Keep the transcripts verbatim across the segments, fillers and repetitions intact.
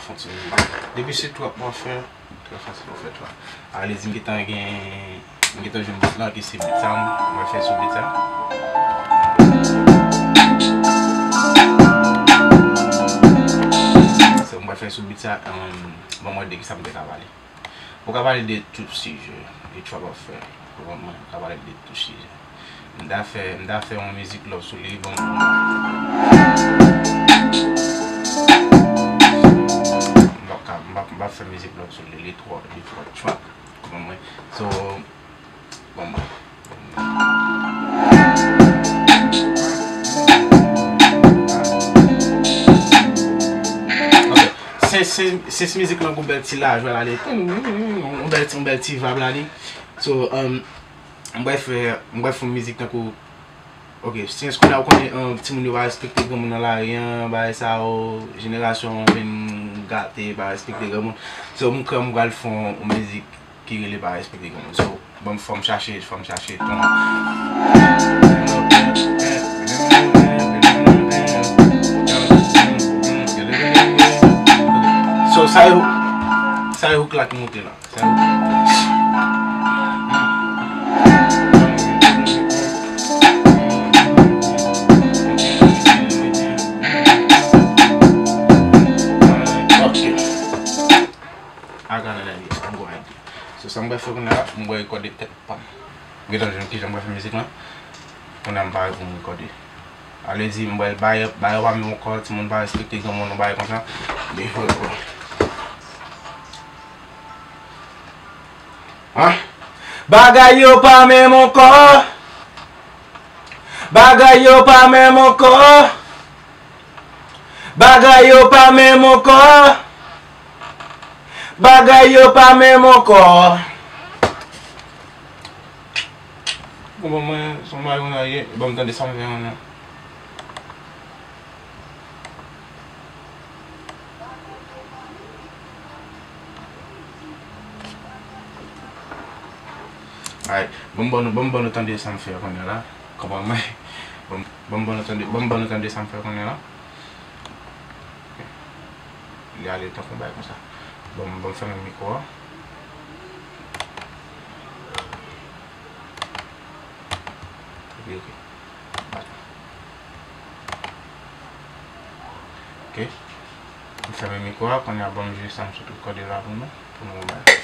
Fon ti mizik. Depi se trap w ap fè, trè fasil pou fè trap. Alezi, m gentan gen, m gentan jwenn beat la, ki se beat sa, m, m pral fè sou beat sa. So, m pral fè sou beat sa, um, ban m wè de ki sa m te ka pale. Ou ka pale de tout sijè, de trap ap fè. Ou konprann mwen? Ou ka pale de tout sijè. M ta fè, m ta fè yon mizik love sou li, bon. M pa ka, m pa, m pa fè mizik love sou li, li twò, li twò trap. Ou konprann mwen? So, bon, mwen. Ok. Sens, sens, sens mizik lan gon bèl ti lajwa la li. Yon bèl ti, yon bèl ti vibe la li. So, um, m pral fè, m pral fè yon mizik tankou, ok, sens kounye a ou konnen, um, timoun yo pa respekte granmoun nan lari an, bagay sa yo, jenerasyon an vin gate, pa respekte granmoun. So, m kwè m pral fè yon, yon mizik ki rele pa respekte granmoun. So, bon, fò m chache, fò m chache ton. So, sa e, sa e hook la ki moute la. Sa e hook la. Ok. I got an idea. I'm going to. So, sa m pral fè kounye a, m pral rekòde tèt pa m. Gentan jwenn kijan m pral fè mizik lan. Kounye a m pare pou m rekòde. Alezi, m pral bay, bay yo pa menm ankò, timoun pa respekte granmoun, yon bagay konsa. Men fò, fò. Hein? Bagay yo pa menm ankò. Bagay yo pa menm ankò. Bagay yo pa menm ankò. Bagay yo pa menm ankò. Bon, bon, mwen, se yon bagay konsa ye. Ban m tande sa m fè an nan. Alright, ban m ban nou, ban m ban nou tande sa m fè kounye a la. Kòman mwen? Ban m, ban m ban nou tande, ban m ban nou tande sa m fè kounye a la. Ok. Li ale tankou yon bagay konsa. Ban m, ban m fèmen mikwo a. Epi, ok. Ok. M fèmen mikwo a, kounye a ban m jwe sa m sot rekòde la pou nou, pou nou wè.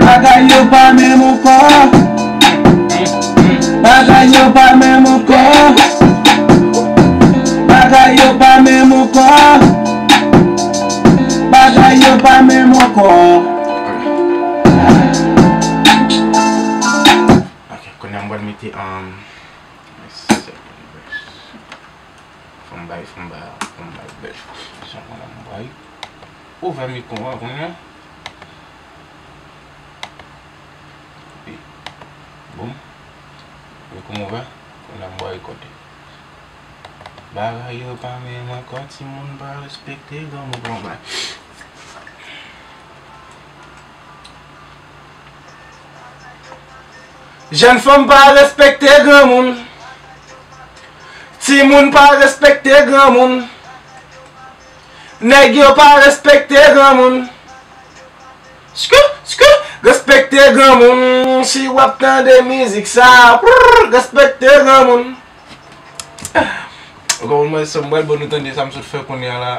Bagay yo pa menm ankò. Bagay yo pa menm ankò. Bagay yo pa menm ankò. Bagay yo pa menm ankò. Ok, kounye a m pral mete, um, second verse. Fò m bay, fò m bay, fò m bay bèl jan kounye a m bay. Ouvè mikwo a kounye a. Epi, boum. Mikwo m ouvè. Kounye a m pral rekòde. Bagay yo pa menm ankò, timoun pa respekte granmoun, bon, bay. Jèn fanm pa respekte granmoun. Timoun pa respekte granmoun. Nèg yo pa respekte granmoun. Skou, skou, respekte granmoun. Si w ap tande mizik sa, prrr, respekte granmoun. Ou konprann mwen, se m pral ban nou tande sa m sot fè kounye a la.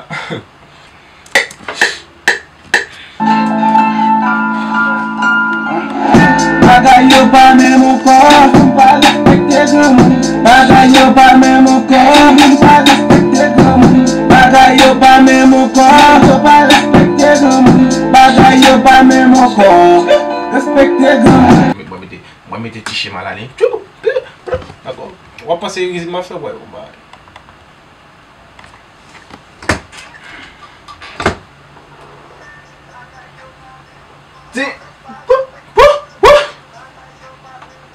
Bagay yo pa menm ankò. Timoun pa respekte granmoun. Bagay yo pa menm ankò. Timoun pa respekte granmoun. Bagay yo pa menm ankò. Yo pa respekte granmoun. Bagay yo pa menm ankò. Respekte granmoun. Mwen mete, mwen mete ti chema la, li. Tchou! Dakò. W ap panse rizib m ap fè, wè, w bay. Ti, pou, pou, pou.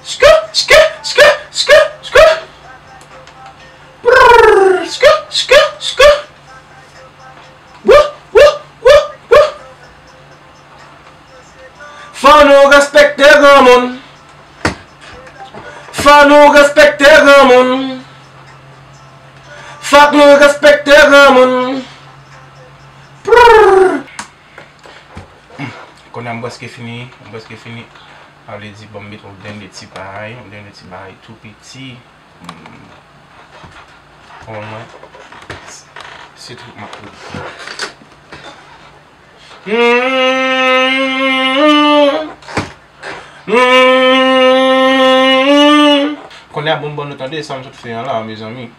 Skou, skou, skou, skou, skou. Prrr, skou, skou, skou. Wou, wou, wou, wou. Fò nou respekte granmoun. Fò nou respekte granmoun. Fòk nou respekte granmoun. Prrr. Kounye a m prèske fini, m prèske fini. Sa vle di, ban m met yon dènye ti bagay, yon dènye ti bagay tou piti. Hmm. Bon, mwen, se tout m ap fè. Hmm. Hmm. Kounye a, bon, ban nou tande sa m sot fè an la, mezanmi.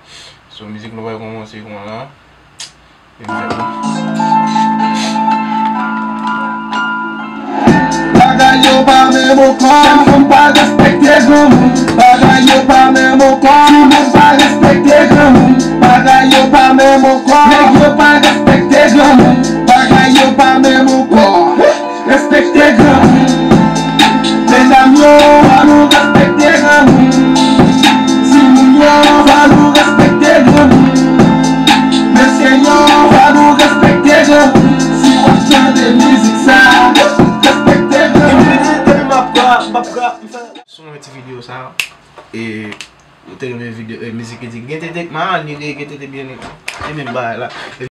Se yon mizik nou pral kòmanse konnya la. Bagay yo pa menm ankò. Jèn fanm pa respekte granmoun. Bagay yo pa menm ankò. Timoun pa respekte granmoun. Bagay yo pa menm ankò. Nèg yo pa respekte granmoun. Bagay yo pa menm ankò. Respekte granmoun. Medam yo, fò nou respekte granmoun. Timoun yo, fò nou respekte granmoun. Mesye yo, fò nou respekte granmoun. Si w ap tande mizik sa, respekte granmoun. Depi m ap rap, m ap rap, m fè sou yon ti videyo sa, e ou te renmen videyo, e, mizik ki di, "Gen tete k mal, ni gen tete byen, ni." E menm bagay la.